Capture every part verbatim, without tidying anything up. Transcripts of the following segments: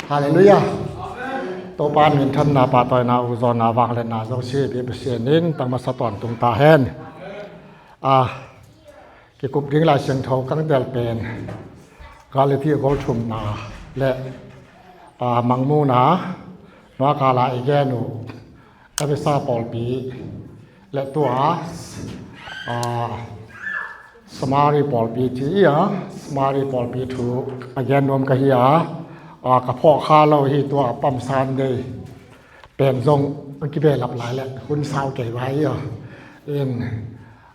Halleluiah. Topa minthanna, pahtawina, ukzawhna, vangliatna zong si bia Pasian in tangmasa tawntung ta hen. A, kikup ding Lai Siangtho kang tel pen Galati a gol thumna le, a, Mangmuhna, nua kala i gen uh Efesa pawlpi le tua, a, Samari pawlpi ci a, Samari pawlpi thu a gen nuam ka hi a, a, ka phawk kha lo hi, tua Palm Sunday pen zong a kibehlap lai le hun sau kei vai a. In,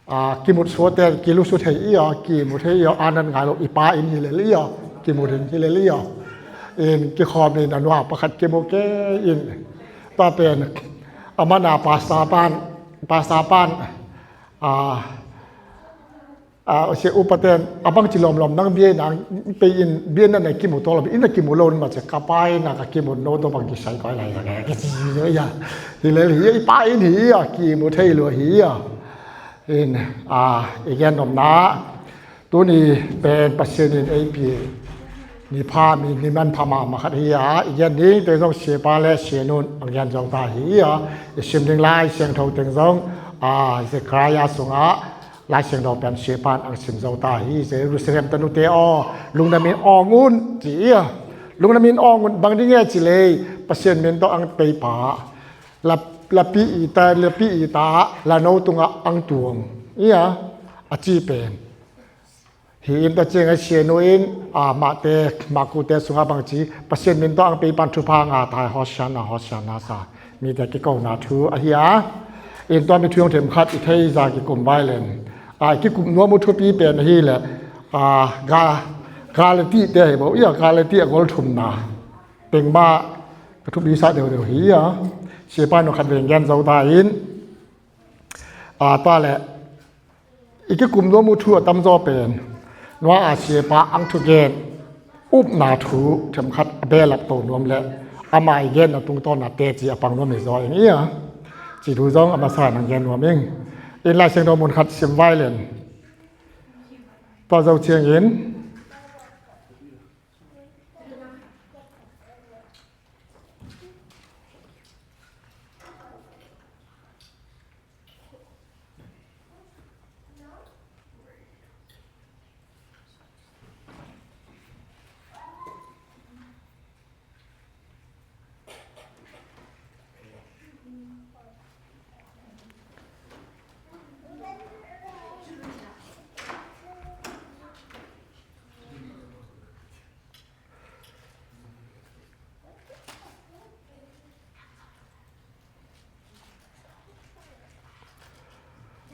a, kimu suate kilusu thei i a, kimu thei i a, a nan ngai lo i pa in hi lel i a, kimu ding hi lel i a. In kikhawm in a nua pakhat kimu kei in. Tua pen a mana pasta pan, pasta pan, a, a, sia upaten a bangci lawmlawm nang bia in ang pei in bia na na kimu tawh lo, in na kimu lo in ma cia ka pa in a ka kimu no tawh bang kisai koi lai lai ka ci zo i a. Hi lel hi i pa in hi a, kimu thei lo hi a. In, a, i gen nopna, tuni pen Pasian in ei pi ni pha, mi ni manpha mahmah khat hi a, i gen ding teng zong siapa le sianu in a gen zo ta hi a, i sim ding Lai Siangtho teng zong, a, Zechariah sungah Lai Siangtho pen siapa in a sim zo ta hi. Jerusalem tanute aw, lungdam in awng un ci a. Lungdam in awng un, bang ding e ci lei, Pasian min tawh ang peipa la, la pi i ta, la pi i ta, la no tungah ang tuang i a, a ci pen hi in ta ciang a sianu in, a, mahte, mahkute sungah bangci, Pasian min tawh ang peipan thupha nga ta hi, Hosianna, Hosianna sa. Mite kikona thu ahi a. In tua mi thu hong them khat i thei za kikum vai len. A, kikum nuam uh thupi pen ahi le, a, Ga, Galati te hi bo i a, Galati a gol thumna teng mah ka thupi sa deuhdeuh hi a. Siapa nu khat veng gen zo ta in. A, tua le i kikum nuam uh thu a tamzaw pen nua a siapa ang thugen, upna thu them khat a behlap to nuam le ama i genna tungtawn a teci a pang nuam hi zaw ing i a. Ci thu zong a masa in ang gen nuam ing. In Lai Siangtho mun khat sim vai len. Tua zo ciangin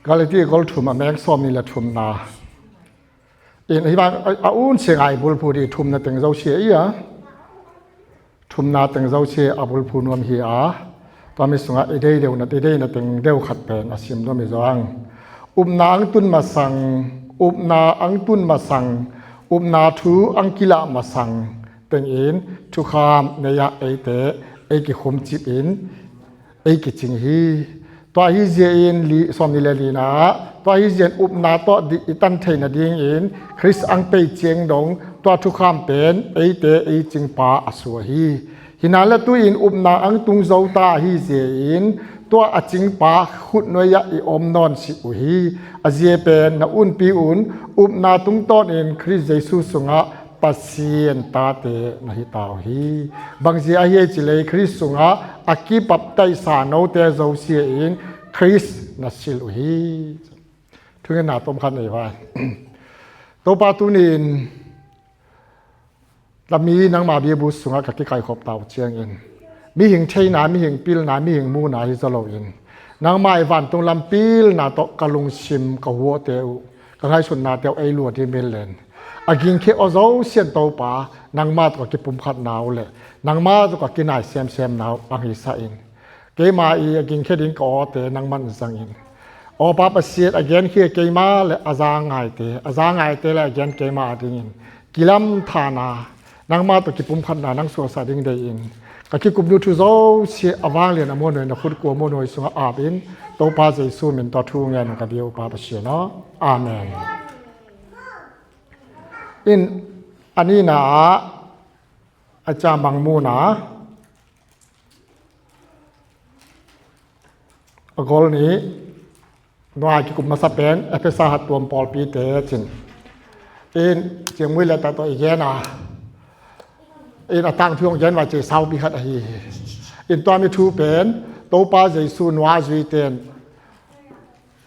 Galati gol thum a meng sawm nih le thumna. In hi bang a, a un sia ngai bulphu di thumna teng zo sia i a. Thumna teng zo sia a bulphu nuam hi a. Tua mi sungah i dei deuh na, i dei na teng deuh khat pen a sim nuam hi zong. Upna ang tun masang, upna ang tun masang, upna thu ang kilah masang tengin thukham nei-ah eite ei kikhumcip in ei kicing hi. Tua hi zia in li, sawm nih le lina ah, tua hi zia in upna tawh dih i tan theih nadingin Khrist ang pei ciang dong tua thukham pen eite ei cingpa a suah hi. Hi na le tu-in upna ang tung zo ta ahi zia in tua a cingpa khutnuai-ah i om nawn sih uh hi. A zia pen na unpi un upna tungtawnin Khrist Jesu sungah Pasian tate na hi ta uh hi. Bangzia ahi ei ci lei Khrist sungah a kibaptaisa note zosia in Khrist na silh uh hi. Thungetna tomkhat nei vai. Topa tunin lami nangma biabu sungah ka kikaikhop ta uh ciangin mihing theina, mihing pilna, mihing muna hi zaw loin nangma i vantung lam pilna tawh ka lungsim ka huahte uh, ka ngaihsutnate uh ei luat hi min len. A gingkhia aw zosian Topa nangma tawh ka kipumkhatna uh le nangma tawh ka kinai semsemna uh ang hi sa in. Keima i a gingkhia ding ka awte nangman zangin awpa Pasian a genkhia keima le a za ngaite, a za ngaite le a gen keima a dingin kilamthana nangma tawh kipumkhatna nang suaksa ding dei in Ka kikupnu thu zosia a vanglian a muanhuai na khut kua muanhuai sungah apin, Topa Jesu min tawh thu ngen ka biak uh Pa Pasian aw. Amen. In a nihna ah a ca mangmuhna a gol nih, nua kikup masa pen Efesa hattuam pawlpite cin. In ciangmui le ta tawh i gen a, in a tangthu hong gen vai ci saupi khat ahi hi. In tua mi thu pen Topa Jesu nua zuiten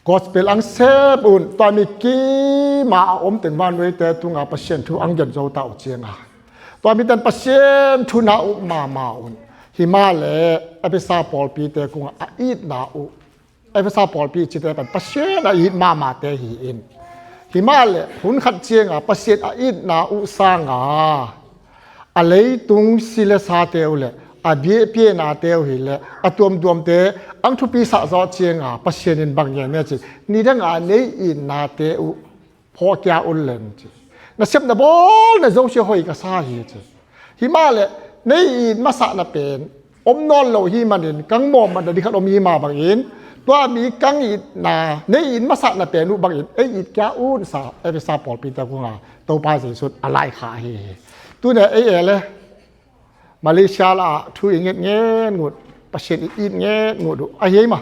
gospel ang sem un, tua mi kima a om teng vannuaite tunga Pasian thu ang gen zo ta uh cianga, tua mi ten Pasian thu na uh mama un. Himah le Efesa pawlpite kungah a itna uh, Efesa pawlpi cite pen Pasian a it mamate hi in. Himah le hun khat cianga Pasian a itna uh sanga a leitung si le sate uh le a biahpiahnate uh hi le a tuamtuamte ang thupi sah zawh cianga Pasian in bang ngen ne ci, nidanga nei itnate uh phawhkia un len ci. Na sepna bawl na zosia hoi ka sa hi ci. Himah le nei it masahna pen om nawn lo hi manin kang mawh matna dikhat om hi mah bangin tua mi kang itna nei it masahna pen uh bangin ei it kia un sa Efesa pawlpite kunga Topa Jesu a laikha hi hi. Tuna ei e le Malaysia lah thu i nget ngen ngut, Pasian i it nget ngut uh ahi ei ma.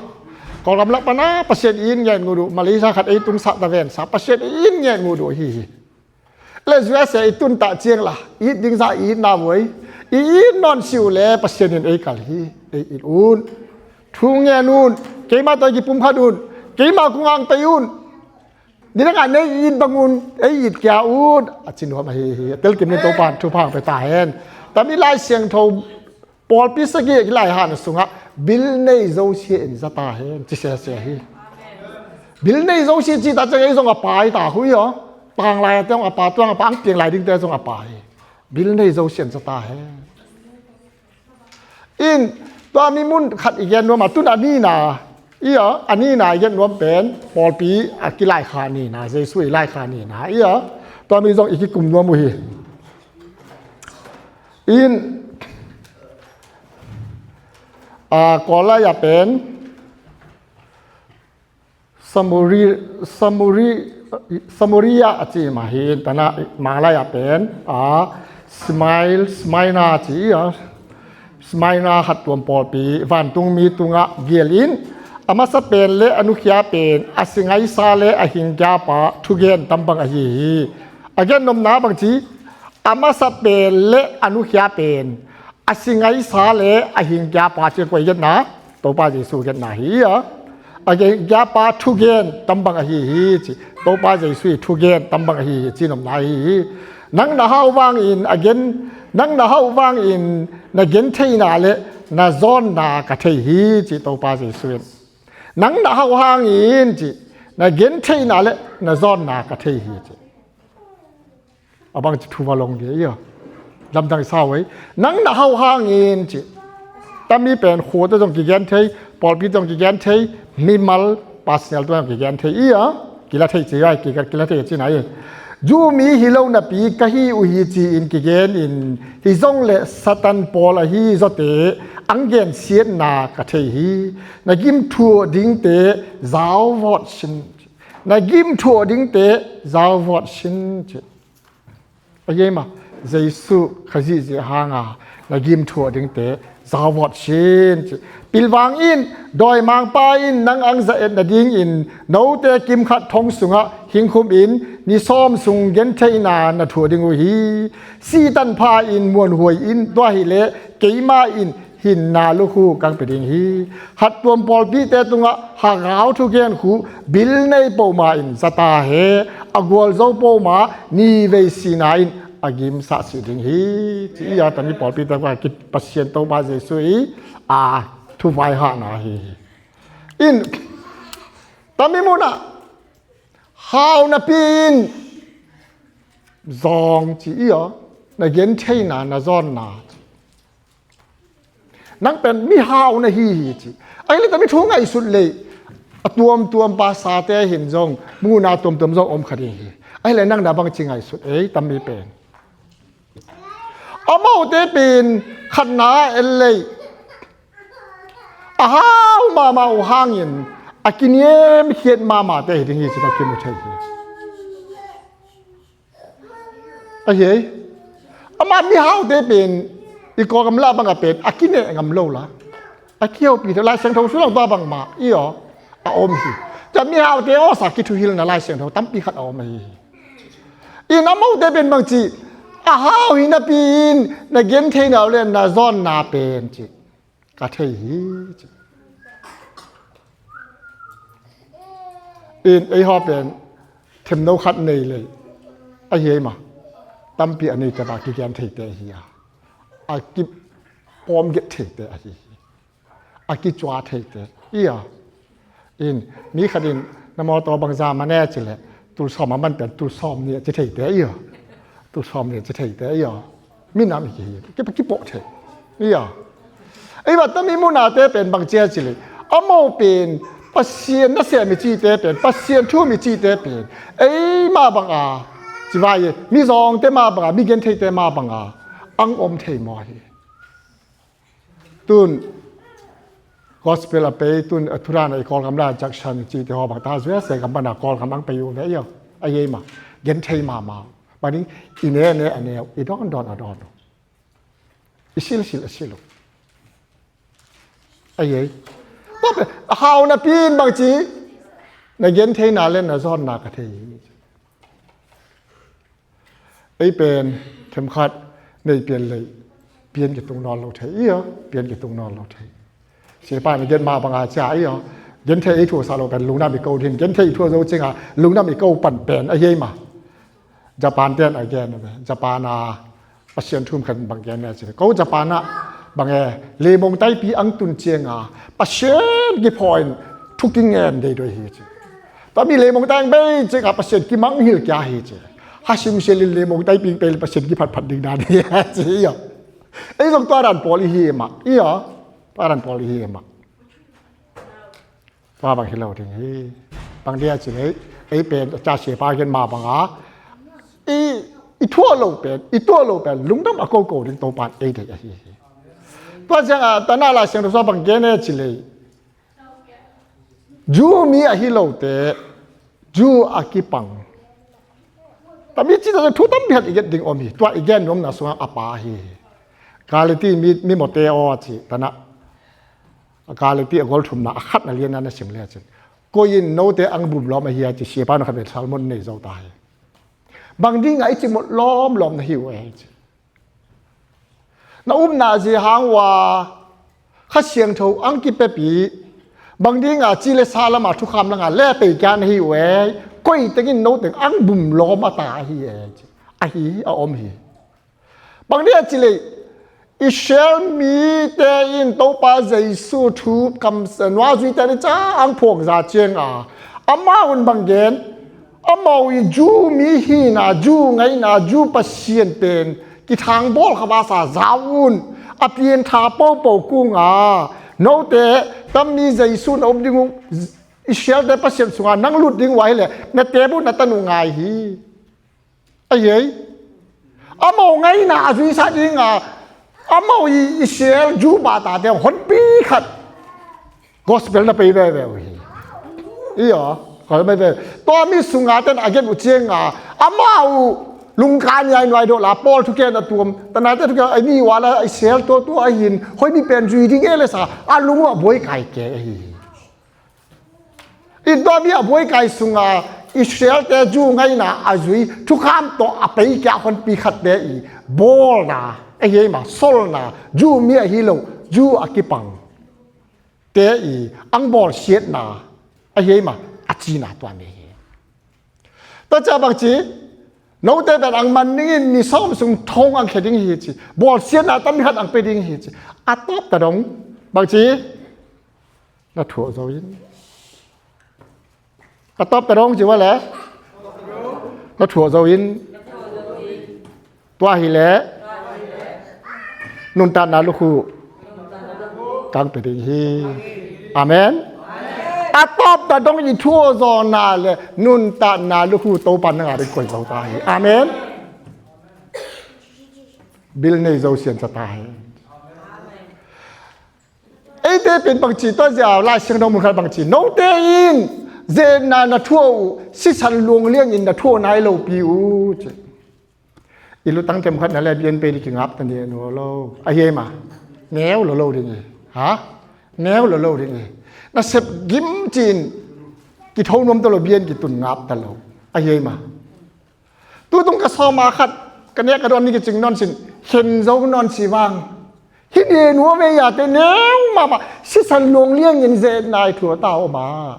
Kawlgam lah pana Pasian i it nget ngut uh, Malaysia khat ei tungsah ta ven sa Pasian i it nget ngut uh ahi hi. Le zuasia i tuntah ciang lah it ding zah i it na vuai, i it nawn siu le Pasian in ei kal hi. Ei it un, thu ngen un, keima tawh i kipumkhat un, keima kung ang tei un. Nidangah nei it bangun ei it kia un a ci nuam ahi hi. A telkim nin Topan thupha ang pe ta hen. Tami Lai Siangtho pawlpi sagih a kilai hahna sungah bil nei zosia in za ta hen ci sese hi. Bil nei zosia ci ta ciang ei zong a pai ta hui aw. Tanglai a te zong a pa, tuang a pa, ang piang lai dingte zong a pai. Bil nei zosia in za ta hen. In tua mi mun khat i gen nuam a, tun a nihna i a, a nihna i gen nuam pen pawlpi a kilaikha nihna, Jesu i laikha nihna i a, tua mi zong i kikum nuam uh hi. In a, Kawllai a pen Samuri, Samuri, Samaria a ci mah hi in, tana Manglai a pen a, Smile, Smyrna a ci a, Smyrna hattuam pawlpi vantungmi tungah gial in, a masa pen le a nukhia pen a singaisa le a hingkiapa thugen tambang ahi hi. A gen nopna bang ci, a masa pen le a nukhia pen a singaisa le a hingkiapa ci koi genna, Topa Jesu genna hi a. A hingkiapa thugen tambang ahi hi ci. Topa Jesu i thugen tambang ahi hi ci nopna ahi hi. Nang na hau vangin a gen, nang na hau vangin na gen theina le na zawnna ka thei hi ci Topa Jesu in. Nang na hau hangin ci, na gen theina le na zawnna ka thei hi ci. A bang ci thu va long dia i a, lamdang i sa uh ei. Nang na hau hangin ci. Tami pen khuate zong kigen thei, pawlpi zong kigen thei, mimal personal tua zong kigen thei i a, kila thei ci ai, kila thei ci nai. Jew mi hi lo napi ka hi uh hi ci-in kigen in, hi zong le Satan pawl ahi zawte ang gensiatna ka thei hi. Na gimthuah dingte zauvawt sin. Na gimthuah dingte zauvawt sin ci. A hi ei ma, Jesu Khazih zia hanga na gimthuah dingte zauvawt sin ci. Pilvang in, dawimangpa in nang ang za et nadingin note kimkhat thong sungah hingkhum in ni sawm sung gentheihna na thuah ding uh hi. Sitanpha in muanhuai in, tua hileh keimah in hinna lukhu kang pe ding hi. Hattuam pawlpite tungah hagau thugen khu bil nei poma in za ta he, a gualzo poma nivei sina in a gimsah sih ding hi. Ci i a tami pawlpite kua ki Pasian Topa Jesu i a thuvai hahna hi. In tami munah hau napi in zawng ci i a, na gentheina na zawnna. Nang pen mihau na hi hi ci. Ahileh tami thu ngaihsut lei a tuamtuam pasate hin zong muna tuamtuam zong om kha ding hi. Ahileh nang na bang ci ngaihsut ei tami pen. Amaute pen khatna en lei a hau mahmah uh hangin a kiniamkhiat mahmahte hi ding hi ci-in a kimu thei hi. Ahi ei. Amah mihaute pen i Kawlgam lah bangah pen a kineh ngam lo la, a kihopih thei, Lai Siangtho sung tua bangmah i aw a om hi. Tua mihaute awsa kithuhilna Lai Siangtho tampi khat a om ahi hi. In amaute pen bangci a hau hi napi in na gentheihna uh le na zawnna pen ci ka thei hi ci. In ei haw pen themno khat nei lei ahi ei mah, tampi a neite bang kigen theite ahi a, a kipawm get theite ahi hi. A kicua theite i aw. In mi khat in na mawtaw bangzah man e ci leh tul sawm a man pen tul sawm nih a ci theite i aw. Tul sawm nih a ci theite i aw. Minam i kihi kipa kipawh thei i aw. Ei va tami munate pen bangci a ci leh amau pen Pasian nasem i cite pen, Pasian thu mi cite pen ei mah banga ci vai, mizawngte mah banga, migentheite mah banga ang om thei maw hi. Tun gospel a pei, tun a thudana i Kawlgam la Jackson i cite haw bang ta zuia se gam bana Kawlgam ang pei uh ve i aw. Ahi ei mah, genthei mahmah. Bang ding i ne ne a ne uh, i dawn dawn a dawn uh, i sil sil a sil uh. Ahi ei. Tua pen a hau napi in bangci na gentheihna le na zawnna ka thei hi. Ei pen themkhat nei pian lei pian kitung nawn lo thei i aw, pian kitung nawn lo thei. Siapa na gen mah banga cia i aw. Genthei ei thu sa lo pen lungdam i ko ding, genthei i thu zo cinga lungdam i ko pan pen ahi ei mah. Japan ten a gen a ve, Japan a Pasian thum khat bang gen ne ci. Ko Japan ah bang e, leimong taipi ang tun cianga Pasian kiphaw in thu kingen deidawi hi ci. Tua mi leimong tai ang bei cianga Pasian kimanghilh kia hi ci. Hasim sialin leimong taipi pei le Pasian kiphatphat ding dan hi ci i aw. Ei zong tua dan pawl i hi mah i aw. Tua dan pawl i hi mah. Tua bang hi lo ding hi. Bang dia ci lei ei pen a ca siapa gen mah banga i, i thuah lo pen, i tuah lo pen lungdam a koko ding Topan ei dei ahi hi. Tua cianga tana Lai Siangtho sua bang gen e ci lei Jew mi ahi lote Jew a kipang. Tami cita thu tampi khat i get ding om hi. Tua i gen nuamna sungah a pa hi hi. Galati mi, mi mawte aw ci tana Galati a gol thumna a khatna lianna na sim le cin, koi in note ang bum lawm ahi a ci, siapa na khat ve salmon nei zo ta hi. Bang dinga i cimawh lawmlawm na hi uh e ci. Na upna zi hang uh a Kha Siangtho ang kipiapi bang dinga ci le sa lama thukham langa le pei kia na hi uh e. Koi tengin no teng ang bum lawm a ta ahi e ci. Ahi a om hi. Bang dia ci lei Israel mite in Topa Jesu thu kam nuazuite ni ca ang phuang za cianga amau in bang gen, amau i Jew mi hina, Jew ngaina, Jew Pasian pen kithang bawl kha basa za un, a pian tha popo kunga note tammi Jesu na um ding uh, Israelte Pasian sunga nang lut ding uh ahileh na tebu na tanu ngai hi. Ahi ei. Amau ngaina a zuisa dinga amau i Israel Jew bata te honpi khat gospel na pei veve uh hi. Iyo, gospel veve. Tua mi sunga ten a gen uh cianga amau lungka niai nuai doh la Paul thuken a tuam, tanate thuken a ni wala Israel tua tua ahin hoi mi pen zui ding e le sa a lung uh a buai kai ke ahi hi. In tua mi a buaikai sunga Israelte Jew ngaina a zui thukham tawh a pei kia honpi khatte i bawlna ahi ei ma, solna, Jew mi ahi lo Jew a kipang te i ang bawlsiatna ahi ei ma, a cina tua mi hi. Tua cia bangci note pen ang man dingin ni sawm sung thong ang khia ding hi ci, bawlsiatna tam khat ang pe ding hi ci. A tawp ta dong bangci na thuah zo in. A tawp ta dong ci va le na thuah zo in. Tua hi le nuntatna lukhu kang pe ding hi. Amen. A tawp ta dong i thuah zawna le nuntatna lukhu Topan na nga ding koi zo ta hi. Amen. Bil nei zo sian sa ta hen. Eite pen bangci tua zia Lai Siangtho mun khat bangci, note in zetna na thuah uh sisan luang liangin na thuah nai lopi uh ci. I lutang themkhat na le bian pei di kingap ta ni nuam lo. A hi ei ma? Neu lo lo ding hi. Ha? Neu lo lo ding hi. Na sep gim cin kitho nuam ta lo, bian kitun ngap ta lo. A hi ei ma? Tutung ka sawma khat ka nek ka dawn ni kicing nawn sin, khen zo nawn si vang. Hi ni nuam ei a te neu mahmah, sisan luang liangin zetna i thuah ta om a.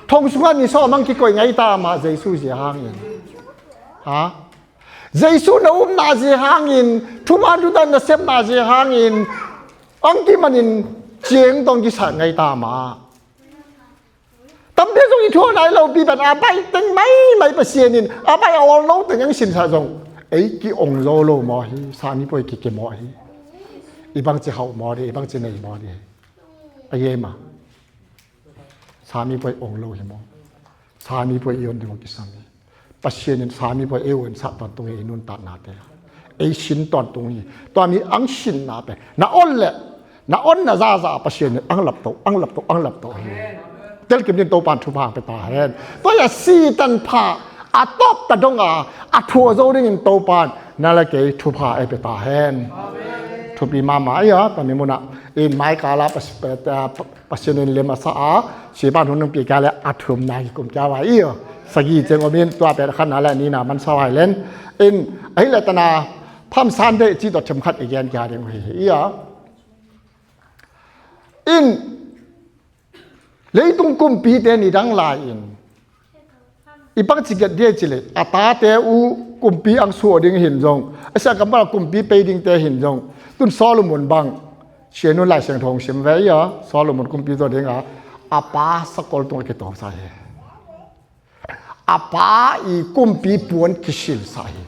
Thong sungah ni sawm ang kikoih ngai ta mah Jesu zia hangin. Ha? Jesu na upna zia hangin, thuman thutan na sepna zia hangin, ang kimanin ciang tawng kisat ngai ta mah. Tampi zong i thuah nai lopi pen a baih teng maimai Pasian in, a baih a awl lo teng ang sinsa zong ei ki ong zo lo maw hi, sami pawi kike maw hi. I bangci hauh maw di, i bangci nei maw di. A hi ei ma? Sami pawi ong lo hi maw? Sami pawi i on ding maw kisam hi. Pasian in sami pawi ei on sah tawntung hi, i nuntaknate. Ei sin tawntung hi. Tua mi ang sinna pen na on le na on na zaza Pasian in ang laptoh, ang laptoh, ang laptoh hi. Telkim din Topan thupha ang pe ta hen. Tua ya si tan pha a tawp ta dong a, a thua zo dingin Topan na le kei thupha ei pe ta hen. Thupi mama ia, tua mi muna in mai kala pas, pas, Pasian in lem a sa a, sipan hun nung pi kale a thum na hi kum kia wa ia. Sagi ceng omin tua pe khan na le ni na man sa wai len. In, ahi le tana, Palm Sunday ci tua themkhat i gen kia ding hi ia. In, leitung kumpite nidang lai in i bangci get dia ci le, a tate uh kumpi ang suah ding hin zong, a sia kam bang kumpi pei dingte hin zong, tun Solomon bang, sianun Lai Siangtho sim ve ia, Solomon kumpi zaw ding a, a pa sakol tung a kitawng sa hi. A pa i kumpi puan kisil sa hi.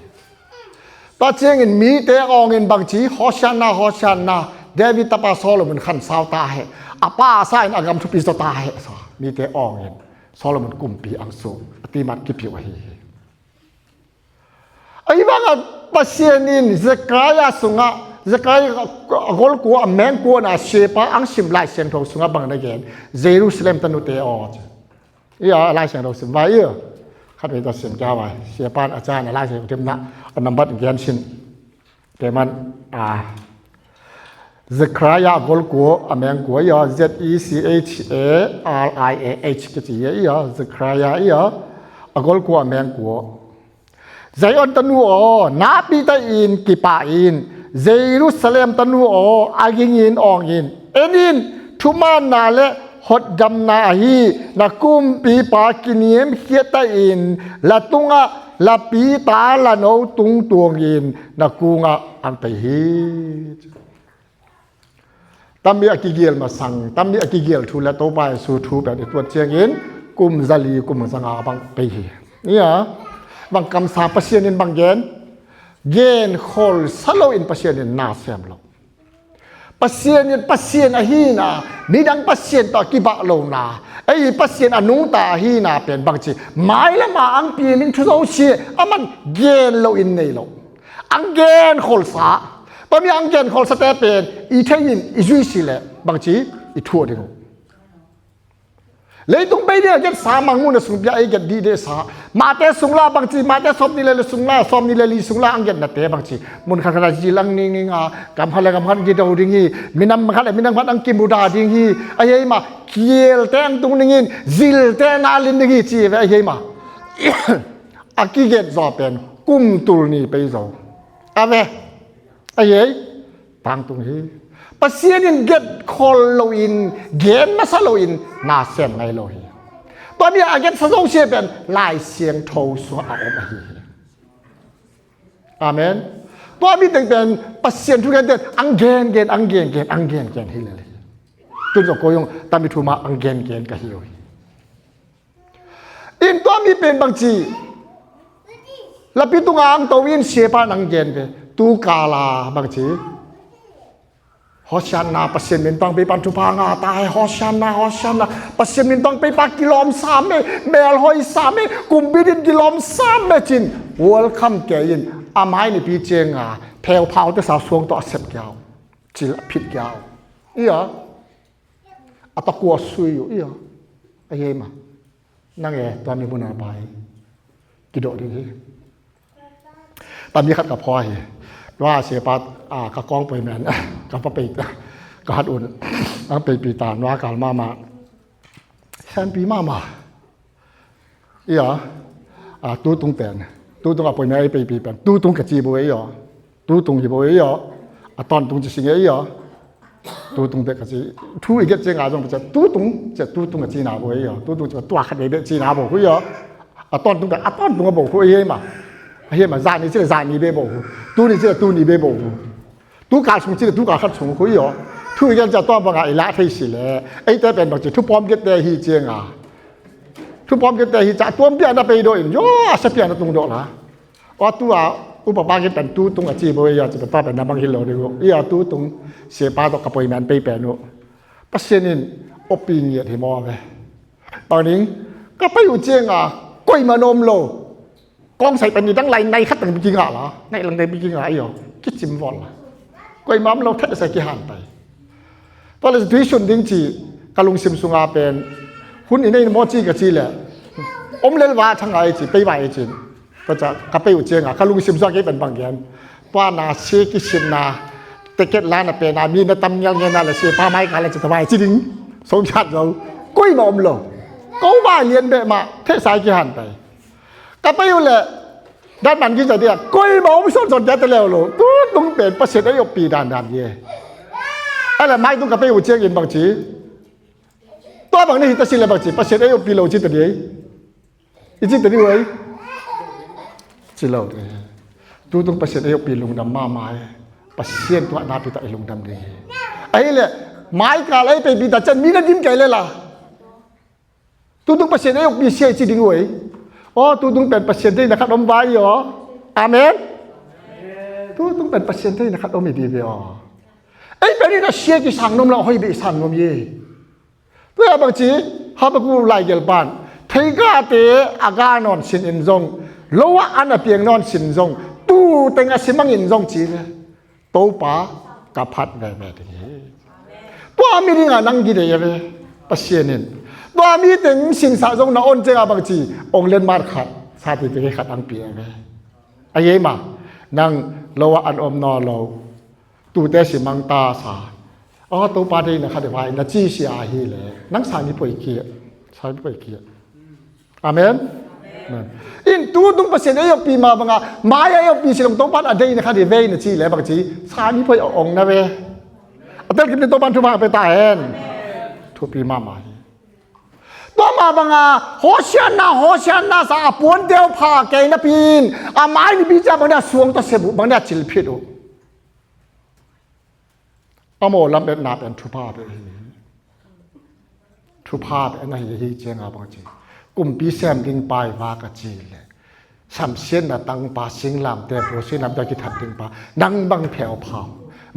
Tua ciangin mite awngin bangci, Hosianna, Hosianna, David tapa Solomon khansau ta he, a pa sa in a gam thupi zaw ta he sa, mite awngin Solomon kumpi ang sung a timat kipiu ahi hi. Ahi banga Pasian in Zechariah sungah, Zechariah a golkua a mengkuana siapa ang sim Lai Siangtho sungah bang na gen, Jerusalem tanute aw. Ia, Lai Siangtho sim vai ia. Khat vei ta sim kia vai. Siapan a can a Lai Siangtho timna a nambat gen sin. Teman a Zechariah a golkua a mengkua ia, Z E C H A R I A H kici ia, Zechariah ia, a golkua a mengkua. Zion tanu aw, nakpi ta in kipah in, Jerusalem tanu aw, a gingin awngin, en in, thumanna le hotdamna ahi na kumpipa kiniamkhiat ta in, la tungah la pita la no tungtuangin na kungah ang pei hi. Tammi a kigial masang, tammi a kigial thu le Topa Jesu thu pen i tuat ciangin kum zali kum zanga bang pei hi. Ia, bang kamsa Pasian in bang gen, gen kholsa lo in Pasian in na sem lo. Pasian in Pasian ahina, midang pasian tawh kibah lona, ei Pasian a nungta ahina pen bangci, mailama ang pimin thu zo si, aman gen lo in nei lo. Ang gen kholsa, pami ang gen kholsate pen i thei in i zui si le bangci i thuah ding uh. Leitung pei ding a get sa mangmuna sung pia ei get dih deh sa, mate sungla bangci, mate sawm ni le li sungla, sawm ni le li sungla ang getnate bangci, mun khat khat a zil ang ningning a, kam khat le kam khat gido ding hi, minam khat le minam khat ang kimuda ding hi, a hei ma, kielte ang tung ding in, zilte na lin ding hi ci ve a hei ma. A kiget zaw pen kum tul ni pei zo. A ve, a hei, tangtung hi. Pasian in get khol lo in, gen masa lo in, na sem ngai lo hi. Tua ni a get sa zo sia pen Lai Siangtho sungah a om ahi hi. Amen. Tua mi teng pen Pasian thu gen ten ang gen gen, ang gen gen, ang gen gen hi lel hi. Tun zo ko yong tami thu ma ang gen gen ka hi uh hi. In tua mi pen bangci, lapi tunga ang to in siapa nang gen ve. Tu kala bangci, Hosianna, Pasian min tawng pei pan thupha nga ta he, Hosianna, Hosianna, Pasian min tawng pei pa kilawm sam e, melhoi sam e, kumpi din kilawm sam e cin, welcome ke in, A mai nipi cianga pheuphau tesa suang tawh a sep kiau, cil a phit kiau. Ia a takua sui uh ia. A hei ma nang e tua mi muna pai kidawh ding hi. Tami khat ka phaw hi. Tua a sepa ka kawng poi men ka pa pei ka hat un ang peipi ta nua kal mama. Sanpi mama ia. Tutung pen tutung a poi men ei peipi pen tutung ka ci bo ei aw. Tutung hi bo ei aw. A tawntung ci sing ei aw. Tutung bek ka ci. Thu i get cianga zong cia tutung cia tutung a cina bo ei aw. Tutung cia tua khat ei bek cina bo hui aw. A tawntung bek a tawntung a bo hui ei ma. A hi ma zani cia zani bek bo hu. Tuni cia tuni bek bo hu. Tu kal sung cia tu kal khat sung hui aw. Thu i get cia tua banga i lah thei si le ei te pen bang ci thu pawm get te hi cianga. Thu pawm get te hi cia tuam bia na pei do in yo a sa pia na tung do la. Aw tua upa pa khin pen tutung a ci bo ia ci pa pen na bang hi lo ding uh ia tutung sepa tawh ka poi men pei pen uh. Pasian in oppi ngiat hi maw ve. Bang ding ka pei uh cianga koima na om lo. Kawngsai pen ni dang lai nai khat tang biki ngah la nai lang dai biki ngah ia kicim vol la. Koima om lo thet sa kihan pai. Tua le tuisun ding ci ka lungsim sunga pen hun i nei maw ci ka ci le om lel va thanga i ci pei va i cin. Tua ca ka pei uh cianga ka lungsim sunga kei pen bang gen. Tua na si kisinna ticket lana pena mi na tam ngial ngial na le si pa mai ka le ci tawai ci ding. Song chat zo koima om lo. Ko va lian beh ma theh sai kihan pai. Ka pei uh le dan man gin za dia koima om son son dia te leu lo. Tutung pen Pasian ei oppi dan dan ye. A le mai tung ka pei uh ciangin bang ci. Tua bang ni hi ta si le bang ci Pasian ei oppi lo ci ta di ei. I ci ta di ei. Ci lo di. Tutung Pasian ei oppi lungdam mama ei. Pasian tua na pi ta i lungdam di. A hi le mai ka le peipi ta cian mi na dim kei le la. Tutung Pasian ei oppi sia i ci ding uh ei. Aw tutung pen Pasian deina khat om vai aw. Amen. Tutung pen Pasian deina khat om i di ve aw. Ei pen in a sia kisang nom la hoi be i sang nom ye. Tua bang ci Habakkuk laigelh pan theigate a ga nawn sin in zong lo ah an a piang nawn sin zong tu teng a simang in zong ci ve. Topa ka phat veve ding hi. Tua mi dinga nang gidei a ve Pasian in. Tua mi teng sinsah zong na on cianga bang ci ong len mar khat sati teke khat ang pi a ve. A yei ma nang lo ah an om naw lo. Tute simang ta sa. Aw Topa deina khat i vai na ci sia hi le nang sani poi kia. Sani poi kia. Amen. In tutung Pasian ei oppi ma banga mai a ei oppi silong Topan a deina khat i vei na ci le bang ci sani poi a ong na ve. A tel kipni Topan thupha pe ta hen. Thupi mama hi. Tua ma banga Hosianna Hosianna sa a puan teu pha kei napi in a mai nipi cia bang dia suang ta sebu bang dia cilphit uh. A maw lam etna pen thupha beh hi. Thupha beh na hi hi cianga bang ci kumpi sem ding pai va ka ci le samsiatna tangpa singlamte pu singlamte kithat ding pa nang bang pheuphau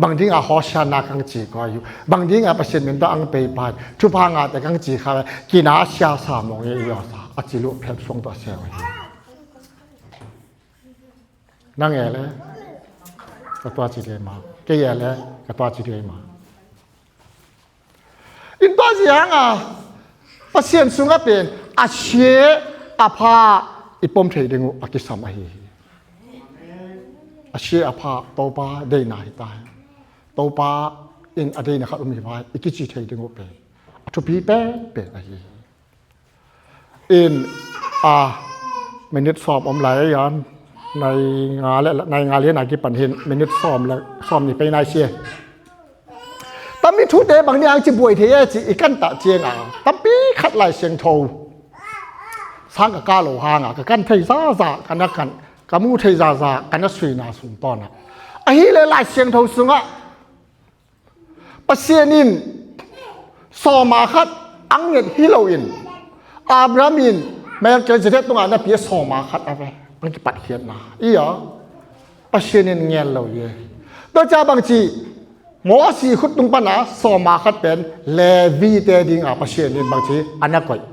bang dinga Hosianna kang ci koi uh bang dinga Pasian min tawh ang pei pai thupha ngate kang ci kha kina sia sa mong e i sa a ci luh phep suang tawh seu hi. Nang e le ka tua ci dei ma kei e le ka tua ci dei ma. In tua zianga Pasian sungah pen a sia a pha i pom thei ding uh a kisam ahi hi. A sia a pha Topa deina hi ta hi. Topa in a deina khat um hi vai i kici thei ding uh pen a thupi penpen ahi hi. In a minute sawm om lai an nai nga le nai nga lian a kipan hin minute sawm le sawm ni pei nai sia. Tammi thute bang ni ang ci buai thei e ci i kan tah cianga tampi khat Lai Siangtho sang ka ka lo hanga ka kan thei zaza ka na kan ka mu thei zaza ka na suina sung tawna ahi le Lai Siangtho sungah Pasian in sawma khat ang nget hi loin Abraham in Melchizedek tungah na pia sawma khat a ve ang kipatkhiatna ia Pasian in ngel lo ye. Tua ca bangci Mosi khut tung pana sawma khat pen Levi te dinga Pasian in bangci a na koih.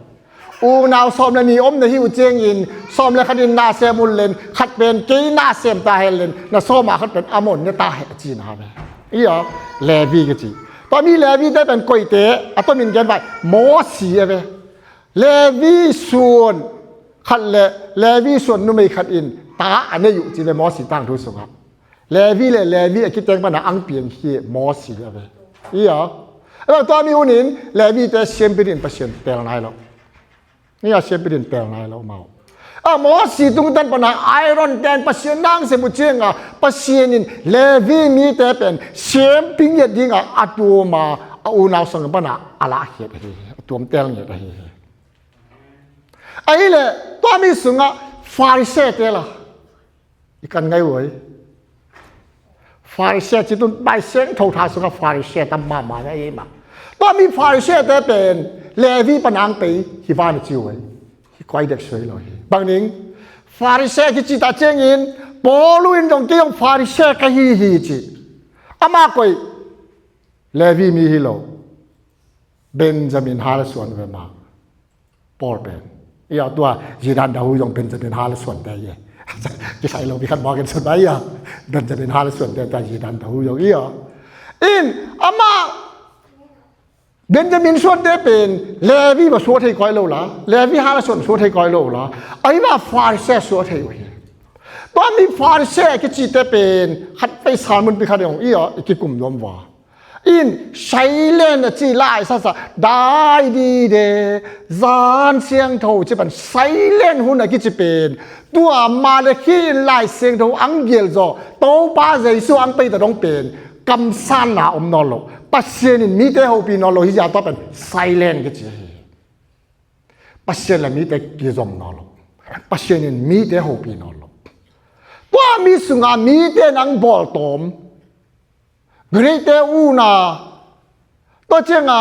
Unau sawm le nih om na hi uh ciangin, sawm le khat in na sem un len, khat pen kei na sem ta hen len, na sawm ah khat pen Amon ne ta hen a ci na ve. Ia, Levi ka ci. Tua mi Levi te pen koite, a tomin gen vai, Mosi a ve. Levi suan khat le Levi suan numei khat in ta a nei uh ci ve Mosi tangthu sungah. Levi le Levi a kiteng pana ang piang hi Mosi a ve. Ia. A tua mi unin Levi te siampin in Pasian tel nai lo. Ia, siampin in tel nai lo mau. A Mosi tungtan pana Aaron ten Pasian nang sem uh cianga Pasian in Levi mite pen siampin ngiat dinga a tuama a unau sang pana a lahkhiat ahi hi. A tuam tel ngiat ahi hi. Ahile tua mi sungah Farisee te la i kan ngai uai. Farisee ci tun Pai Siangtho tha sungah Farisee tam mahmah na ei mah. Tua mi Farisee te pen Levi panang pei hi van ci uai. Hi kuai dek suai lo hi. Bang ning Farisee kici ta ciangin Paulu in dong kei dong Farisee ka hi hi ci. Ama koi Levi mi hi lo. Benjamin hal suan ve ma. Paul pen. Ia tua Zidan dahu zong Benjamin hal suan te ye. Kisai lo mi khat mawkin suan ba ia. Benjamin hal suan te tua Zidan dahu zong ia. In ama Benjamin suan te pen Levi ba suat hei koi lo la. Levi hal suan suat hei koi lo la. Ai ma Farisee suat hei uhi. Tua mi Farisee kici te pen khat pei salmun pi khat zong ia i kikum nuam va. In silent a ci lai sasa dai di de zan siangtho ci pan silent hun a kici pen tua ma le khi in lai siangtho ang gial zaw Topa Jesu ang pei ta dong pen kamsanna om nawn lo. Pasian in mite hopi nawn lo hi zia tua pen silent kici hi. Pasian le mite kizom nawn lo. Pasian in mite hopi nawn lo. Tua mi sunga mite nang bawl tawm Greek te una, tua cianga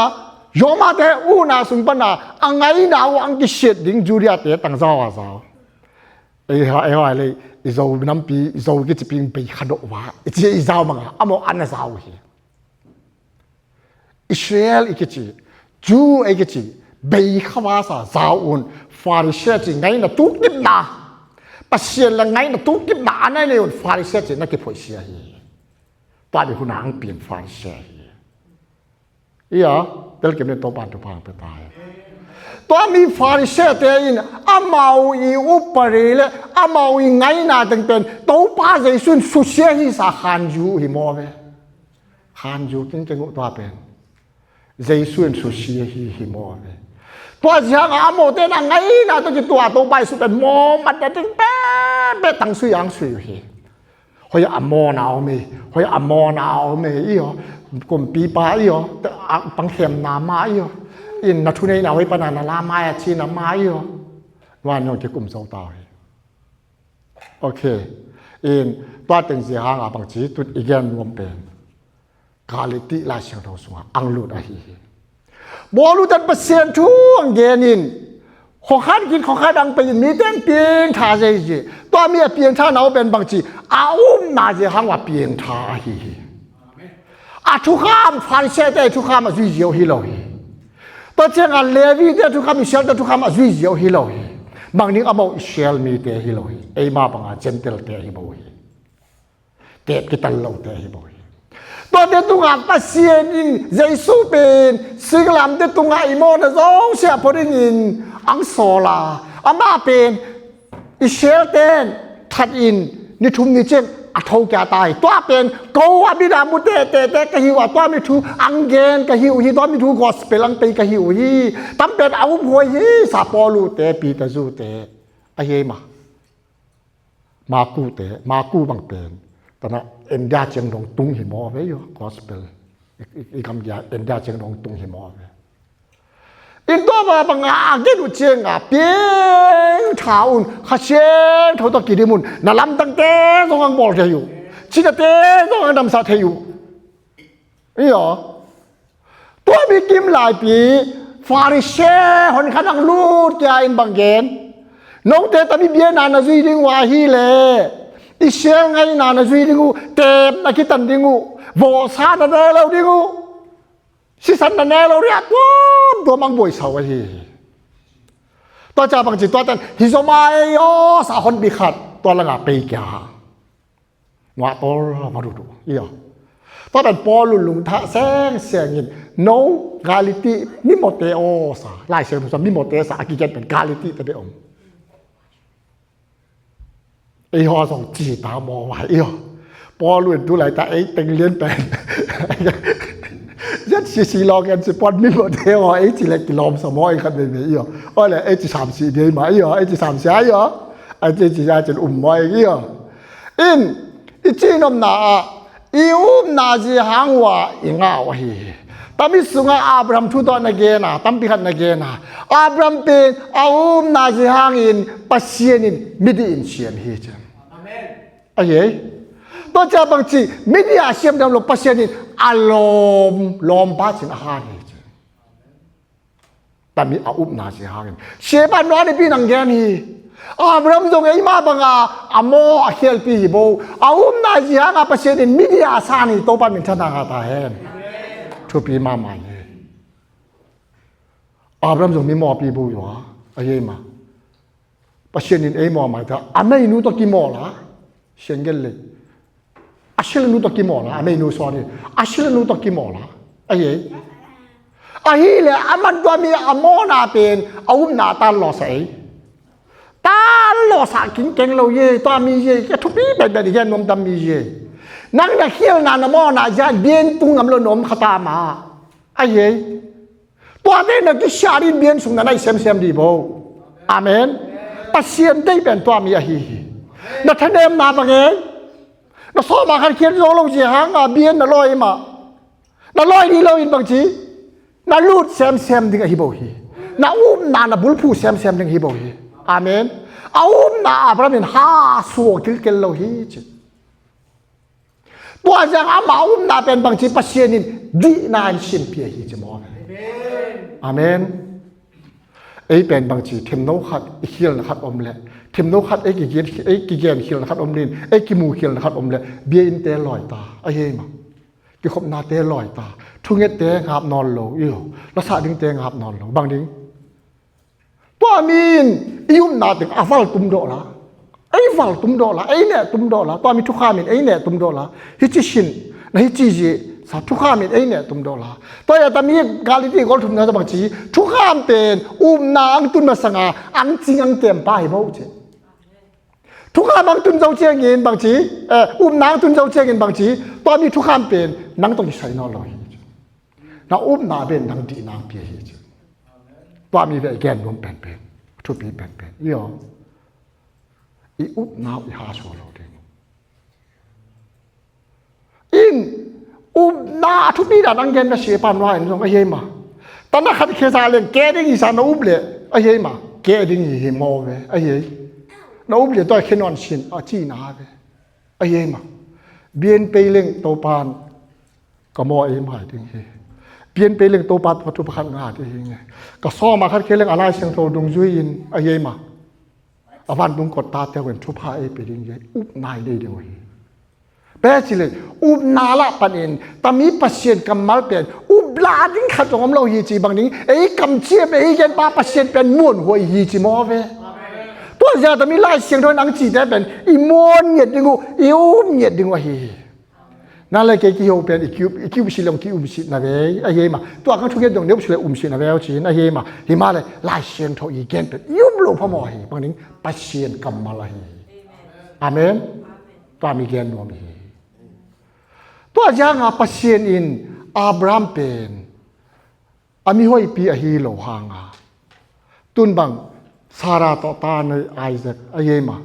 Roma te una sung pana a ngaina uh ang kisiat ding Judea te tang zau a zau. Ei ha ei ha lei i zo nampi i zo kiciping bei kha doh va i ci i zau manga a maw an a zau hi. Israel i kici Jew ei kici bei kha va sa zau un Pharisee ci ngaina tukdipna Pasian la ngaina tukdipna a nai nei un Pharisee ci na kiphoisia hi. Tua dih hun a ang pian Pharisee hi. Ia, telkim le Topa thupha ang pe ta hi. Tua mi Pharisee te in amau i upari le amau i ngaina teng pen Topa Jesu in susia hi sa khanzu hi maw ve. Khanzu kin keng uh tua pen Jesu in susia hi hi maw ve. Tua ziang a amau te na ngaina tua ki tua Topa Jesu pen maw mat na ting pe pe tang sui ang sui hi. Hoih a mawna om hi, hoih a mawna om hi, i aw. Kumpipa i aw, pangkhemna ma i aw. In na thuneina hoih pana na la mai a cina ma i aw. Nuan nong kikum zo ta hi. Ok. In tua teng zia hanga bangci tut i gen nuam pen Galati Lai Siangtho sunga ang lut ahi hi. Paul uh tan Pasian thu ang gen in khokhat gin khokhat ang pe in mite in piangtha zei zi. Tua mi a piangtha na uh pen bangci a upna zi hang uh a piangtha ahi hi. A thukham Pharisee te thukham a zui ziau hi lo hi. Tua cianga Levi te thukham Israel te thukham a zui ziau hi lo hi. Bang ding amau Israel mite hi lo hi. Eima banga Gentile te hi bo hi. Tep kital lote hi bo hi. Tuate tungah Pasian in Jesu pen singlamte tungah i mawhna zong siah pho dingin ang sawl a, amah pen Israel ten that in ni thum ni ciang a tho kia ta hi. Tua pen ko a bina mu tehtehte ka hi uh a tua mi thu ang gen ka hi uh hi, tua mi thu gospel ang pei ka hi uh hi. Tam pen a uphuai hi sa Paul uh te Peter zu te ahi ei ma. Maku te, Maku bang pen tana India ciang dong tung hi maw ve yo gospel. I, i, i kam dia India ciang dong tung hi maw ve. In tua ba bang a gen uh ciang a piang tha un kha siang tho to kidim un na lamdang te zong ang bawl thei uh. Cina te zong ang damsa thei uh. Iyo. Tua mi kim laipi Pharisee hon khan ang lut kia in bang gen. Note tami biana na zui ding uh ahi le Israel ngaina na zui ding uh, tep na kitan ding uh, vawhsa na ne lo ding uh, sisan na ne lo ria tuam tuam ang buai sau ahi. Tua ciang bangci tua tan hi zom a ei aw sa honpi khat tua langah pei kia ha. Nuah tol ma duhduh i aw. Tua tan Paul lungthah sengseng in no Galati mimawte aw sa Lai Siangtho sa mimawte sa a kigen pen Galati te beh om. Ei haw zong ci ta maw vai i aw. Paul in tu lai ta ei teng lian pen Z C C lawng en ci puan mimawte aw ei ci le kilawm sa maw ei khat veivei i aw. Aw le ei ci sam si dei ma i aw ei ci sam si a i aw. Ei ci ci a cin um maw ei i aw. In i ci nopna ah i upna zia hang uh a i ngah uh ahi hi. Tami sungah Abraham thu tawh na gen a tampi khat na gen a Abraham pen a upna zia hangin Pasian in midih in siam hi ci. Ahi ei. Tua ciang bangci midih a siam dam lo Pasian in a lawm lawmpa cin a han hi ci. Tami a upna zia hangin siapa nuan ipi nang gen hi. Abraham zong eima banga a maw a khialpi hi bo a upna zia hanga Pasian in midih a san hi Topa min thana nga ta hen. Thupi mahmah hi. Abraham zong mi mawpi bo yua ahi ei ma. Pasian in ei mawh a maita a meinu tawh kimawl a sianggen lei. A silanu tawh kimawl a a meinu suan hi. A silanu tawh kimawl a ahi ei. Ahileh a man tua mi a mawhna pen a upna a tan lawsa ei. Tan lawsa kingkeng lo ye tua mi ye a thupi penpen i gen nuam tam mi ye. Nang na khialna na mawhna zian bian tung ngam lo na om khata ma ahi ei. Tuate na kisiat in bian sung na naih semsem dih bo. Amen. Pasian deih pen tua mi ahi hi. Na thanemna bang ei. Na sawma khan khian zo lo zia hanga bian na lawi mah. Na lawi dih lo in bangci na lut semsem ding ahi bo hi. Na upna na bulphu semsem ding ahi bo hi. Amen. A upna Abraham in ha suak kilkel lo hi ci. Tua ziang ama upna pen bangci Pasian in dihna in sinpia hi ci maw. Amen. Ei pen bangci themno khat i khialna khat om le themno khat ei kigen ei kigen khialna khat om lin ei kimu khialna khat om le bia innte lawi ta ahi ei ma. Kikhopnate lawi ta thungette ngap nawn lo i lo lasa dingte ngap nawn lo bang ding. Tua mi in i upna teng a val tum dawh la ei val tum dawh la ei neh tum dawh la tua mi thukham in ei neh tum dawh la hi ci sin na hi ci zi sa thukham in ei neh tum dawh la. Tua ya tami Galati gol thumna sa bangci thukham pen upna ang tun masanga ang cing ang kem pa hi bo ci. Thukham ang tun zo ciangin bangci upna ang tun zo ciangin bangci tua mi thukham pen nang tawh kisai nawn lo hi. Na upna pen nang dihna ang pia hi ci. Tua mi ve i gen nuam penpen thupi penpen i aw. I upna uh i ha suak lo ding. In upna a thupi dan ang gen na siapa nuai in zong ahi ei ma. Tana khat khesa leng ke ding i sa na up le ahi ei ma ke ding i hi maw ve ahi ei. Na up le tua khe nawn sin a cina ve. Ahi ei ma. Bian pei leng Topan ka maw ei mai ding hi. Bian pei leng Topa tua thu pakhat nga ding hi nge. Ka sawma khat khe leng a Lai Siangtho dungzui in ahi ei ma. A vantung kot tate uh in thupha ei pe ding hi upna i nei ding uh hi. Pe ci le upna lah panin tami Pasian kammal pen upla ding khat zong om lo hi ci bang ding ei kamciam ei genpa Pasian pen muanhuai hi ci maw ve. Tua zia tami Lai Siangtho in ang cite pen i muan ngiat ding uh i um ngiat ding uh ahi hi. Na le kei kiho pen i kiup i kiup si long kiup si na ve ahi ei ma. Tua kang thunget dong neup si le um si na ve au cin ahi ei ma. Hi ma le Lai Siangtho i gen pen i um lo pha maw hi bang ding Pasian kammal ahi hi. Amen. Tua mi gen nuam hi. Tua zianga Pasian in Abraham pen a mihoihpi ahi lo hanga tun bang Sarah tawh ta nei Isaac ahi ei ma.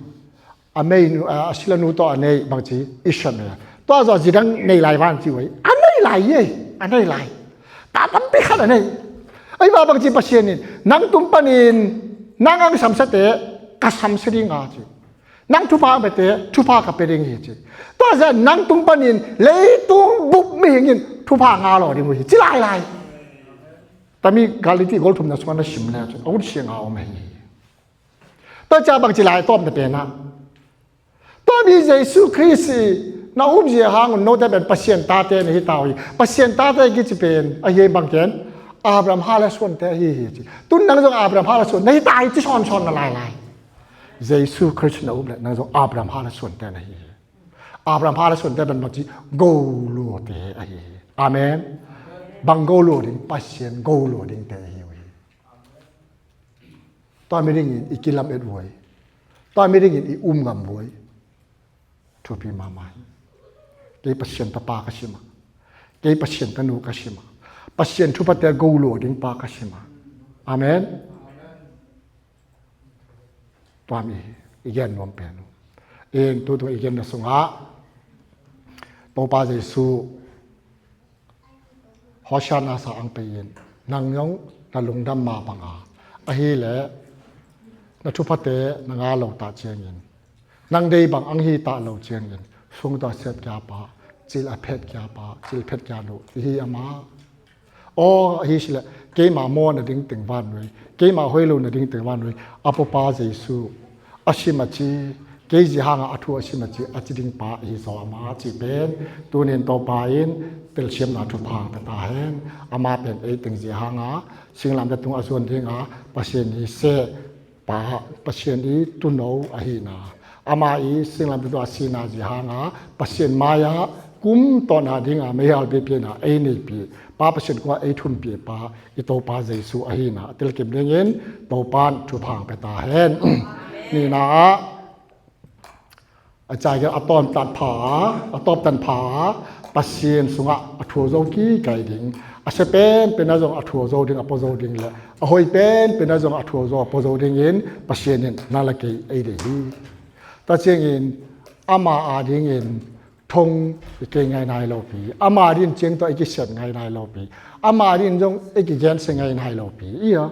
A meinu a silanu tawh a nei bangci Ishmael tua zaw zidang nei lai van ci uh ei a nei lai ei. A nei lai ta tampi khat a nei. Ahi va bangci Pasian in nang tung panin nang ang samsate ka samsa dinga ci. Nang thupha ang pete thupha ka pe ding hi ci. Tua zia nang tung panin leitung bup mihing in thupha nga law ding uh hi ci lailai. Tami Galati gol thumna sungah na sim le cun a ut sia nga om ahi hi. Tua cia bangci lai tawpna penah tua mi Jesu Khrist i na upzia hangun note pen Pasian tate na hi ta uh hi. Pasian tate kici pen ahi bangken Abraham hal a suante ahi hi ci. Tun nang zong Abraham hal a suante na hi ta hi ci sawnsawn na lailai. Jesu Khrist na up le nang zong Abraham hal a suante na hi hi. Abraham hal a suante bang bang ci, golute ahi hi. Amen. Bang golu ding, Pasian golu dingte ahi uh hi. Tua mi dingin i kilamet uh hi. Tua mi dingin i um ngam uh hi. Thupi mahmah hi. Kei Pasian tapa ka si mah. Kei Pasian tanu ka si mah. Pasian thuphate golu ding pa ka si mah. Amen. Tua mi i gen nuam pen uh. In tutung i genna sungah Topa Jesu Hosiana sa ang pei in, nang zong na lungdam ma banga ahileh na thuphate na ngah lo ta ciangin, nang dei bang ang hi ta lo ciangin, sung tawh a siat kia pa, cil a phet kia pa, cil phet kia lo i hi amah. Aw ahi sileh keima maw na ding teng vannuai, keima hoih lo na ding teng vannuai, a pupa Jesu a sim a ci, kei zia hanga a thu a sim a ci, a ci ding pa i hi zaw amah ci pen tunin Topa in telsiamna thupha pia ta hen. Amah pen ei teng zia hanga singlamteh tung a zuan dinga Pasian i seh pa, Pasian i tuuno ahina, ama i singlamteh tung a sina zia hanga Pasian mai-ah kum tawna dinga meihal piapina ei neipih pa, Pasian kua ei thumpih pa i Topa Jesu ahina a telkim dingin Topan thupha pia ta hen. Nihna ah a cai a tawptan pha a, a tawptan pha a, Pasian sungah a thuak zo kikai ding, a sia penpen a zong a thuak zo ding, a pua zo ding le a hoih penpen a zong a thuak zo, a pua zo dingin Pasian in na le kei ei deih hi. Tua ciangin ama adingin thong i kei ngainai lopi, ama din ciang tawh i kisiat ngainai lopi, ama din zong i kigensia ngainai lopi. Ia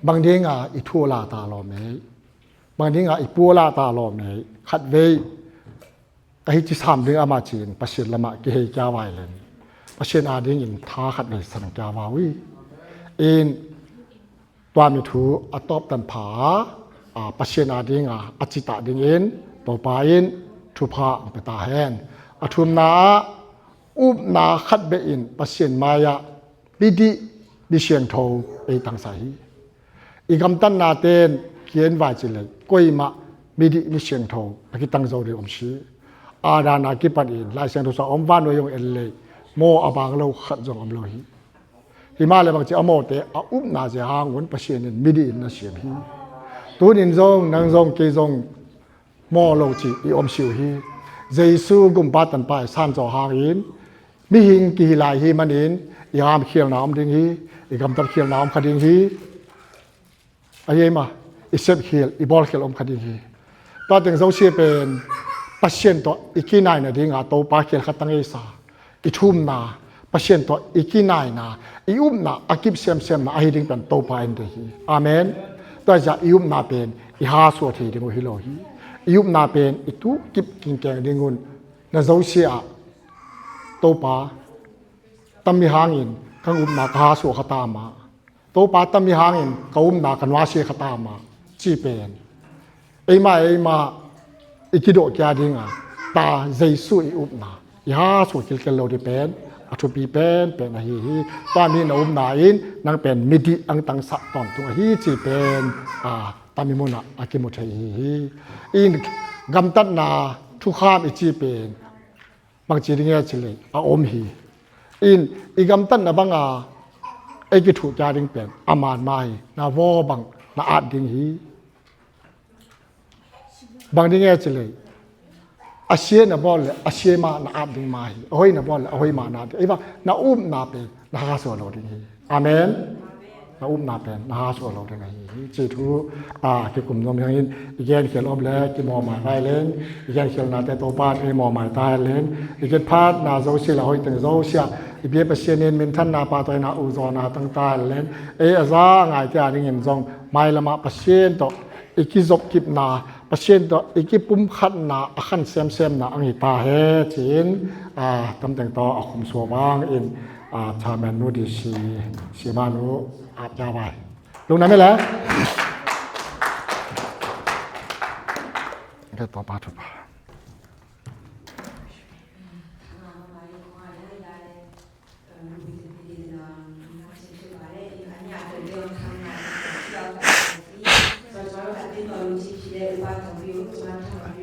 bang dinga i thu la ta lawm ei? Bang dinga i pua la ta lawm ei? Khatvei ka hi ci sam ding amah ci-in Pasian lamah kihei kia vai len, Pasian adingin tha khatvei sang kia va uh hi. In tua mi thu a tawptan pha a, Pasian adinga a citah dingin Topa in thupha ang pia ta hen. A thumna ah upna khat beh in Pasian mai-ah midih misiangtho ei tangsa hi. I gamtatna ten kian vai ci lei koimah midih misiangtho a kitang zo ding om si. Adam a kipanin Lai Siangtho sung a om vannuai zong en lei maw a bang lo khat zong om lo hi. Hi mah le bang ci a mawte a upna zia hangun Pasian in midih in na siam hi. Tunin zong nang zong kei zong maw lo ci i om si uh hi. Jesu gumpa tanpa i san zaw hangin mihing kihi lai hi manin i hamkhialna om ding hi, i gamtat khialna om kha ding hi. Ahi ei mah i sepkhial i bawlkhial om kha ding hi. Tua teng zosia pen Pasian tawh i kinaina dinga Topa khial khat tang ei sa. I thumna, Pasian tawh i kinaina, i upna a kip semsemna ahi ding pen Topa in deih hi. Amen. Tua zia i upna pen i hasuah thei ding uh hi lo hi. I upna pen i tu kip kingkeng dingun na zosia ah Topa, tami hangin ka upna ka hasuah kha ta mah. Topa, tami hangin ka upna ka nuasia kha ta mah, ci pen eimah eimah i kidawh kia dinga ta Jesu i upna i hasuah kilkel lo ding pen a thupi penpen ahi hi. Tami na upna in nang pen midih ang tangsah tawntung ahi ci pen a tami munah a kimu thei hi hi. In gamtatna thukham i ci pen bangci ding e ci lei a om hi. In i gamtatna banga ei kithuh kia ding pen a man mah hi. Na vaw bang na at ding hi. Bang ding e ci lei a sia na bawl le a sia mah na at ding mah hi. A hoih na bawl le a hoih mah na at ding. Ei bang na upna pen na hasuah lo ding hi. Amen. Na upna pen na hasuah lo ding ahi hi. Ci thu a kikum nuam hi hangin i genkhial om le kimawhmai vai len, i genkhialnate Topa in ei mawhmai ta hen len, i gitphatna zosia le hoih teng zosia i biak Pasian in minthanna pahtawina uzawna tang ta hen len, ei a za a ngaite a dingin zong mailamah Pasian tawh i kizopkipna, Pasian tawh i kipumkhatna a khan semsemna ang hi ta hen ci-in a tamteng tawh a khumsuah bangin a chairman nu D C, sima nu at kia vai. Lungdam hi le. Ka Topa thupha.